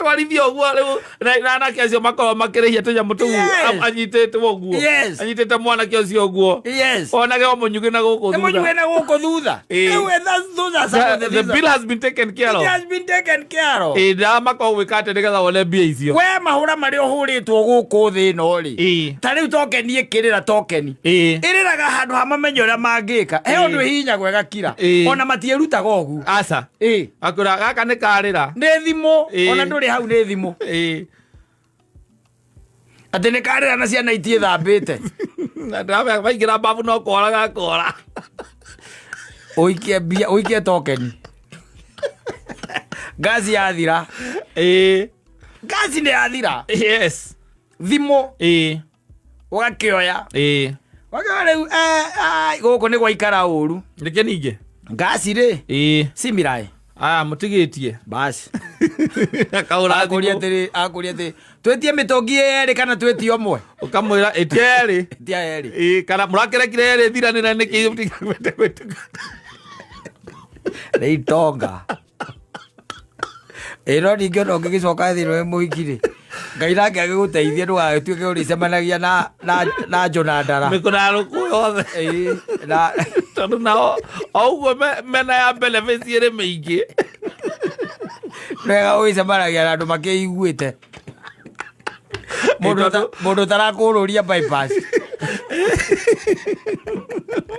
Aratwarithia ũguo rĩu na anake acio makorwo makĩrĩhia tũnyamũ tũu. Anyitĩtwo ũguo. Anyitĩte mwanake ũcio ũguo. Onage o mũnyugĩ na gũkũ thutha. Mũnyugĩ na gũkũ thutha. Rĩu thutha the bill has been taken care of. It has been taken care of. Ĩĩ, ndamakorwo gwĩka atĩ nĩgetha wone mbia icio. We mahũra marĩa ũhũrĩtwo gũkũ thĩ ĩno rĩ. Ta rĩu tokeni ĩkĩrĩra tokeni. Ĩrĩraga handũ ha mamenye ũrĩa mangĩka. He ũndũ ĩhihinyagwo ĩgakira. Ona matiĩrutaga ũguo. Aca. Akwĩra gaka nĩ karĩra. Nĩ thimũ. Ona ndũrĩ hau nĩ thimũ. Atĩ nĩ karĩra na ciana itiĩthambĩte. Na ndĩramenya maingĩra mbabu no kora gakora. Ũikie mbia, ũikie tokeni. Ngaci yathira. Ngaci nĩ yathira. Thimũ. Ũgakĩoya. Ũgakĩoya rĩu gũkũ nĩ gwaikara ũru. Nĩkĩ ningĩ? Ngaci rĩ. Cimiraĩ. Aya mũtigĩtie. Basi. Akaũra Akũria thimũ. atĩrĩ, akũria atĩrĩ, twĩtie mĩtũngi yerĩ kana twĩtie ũmwe? Ũkamwĩra ĩtia yerĩ. Ĩtia yerĩ. Ĩĩ, kana mũrakĩrekire yerĩ ĩthiranĩre nĩkĩ mũtigagwete gwĩtĩka. Nĩ itonga. Ĩ no ningĩ ona ũngĩgĩcoka thĩ ĩno wĩ mũhiki rĩ, Ngai nake agĩgũteithie ndũgagĩtuĩke ũrĩcemanagia na na na njũna ndara. Mĩkũna ya rũkũ yothe. Ĩĩ, na Tondũ nao o ũguo mena ya benefits ĩrĩ mĩingĩ. wega ũgĩcemanagia na andũ makĩiguĩte. Mũndũ mũndũ ũtarakũrũria bypass.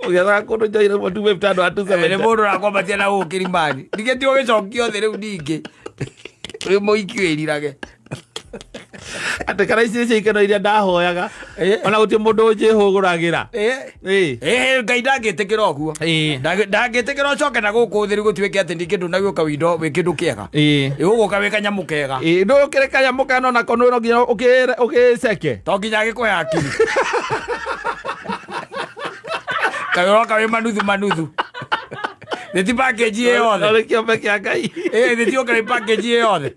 Ũgĩethaga kũndũ njoire mũtu wĩ tandũ wa Nĩ mũndũ ũrakwambatia na gũkũ kĩrimani. Ningĩ ti ũgĩcokio thĩ rĩu ningĩ. Wĩ mũhiki wĩrirage. Atĩ kana ici nĩcio ikeno iria ndahoyaga. Ona gũtirĩ mũndũ ũnjĩhũgũragĩra. Ngai ndangĩtĩkĩra ũguo. Ndangĩtĩkĩra ũcoke na gũkũ thĩ rĩu gũtuĩke atĩ ningĩ ndũnagĩũka windo wĩ kĩndũ kĩega. Ũgũka wĩ kanyamũ kega. Ĩĩ, ndũĩ ũkĩrĩ kanyamũ kana onako no nginya ũgĩceke. To nginya agĩkũhe hakiri. Kaĩ ũroka wĩ manuthu manuthu. Nĩ ti package ĩ yothe. Nĩ kĩombe kĩa Ngai. Nĩ ti ũka wĩ package ĩ yothe.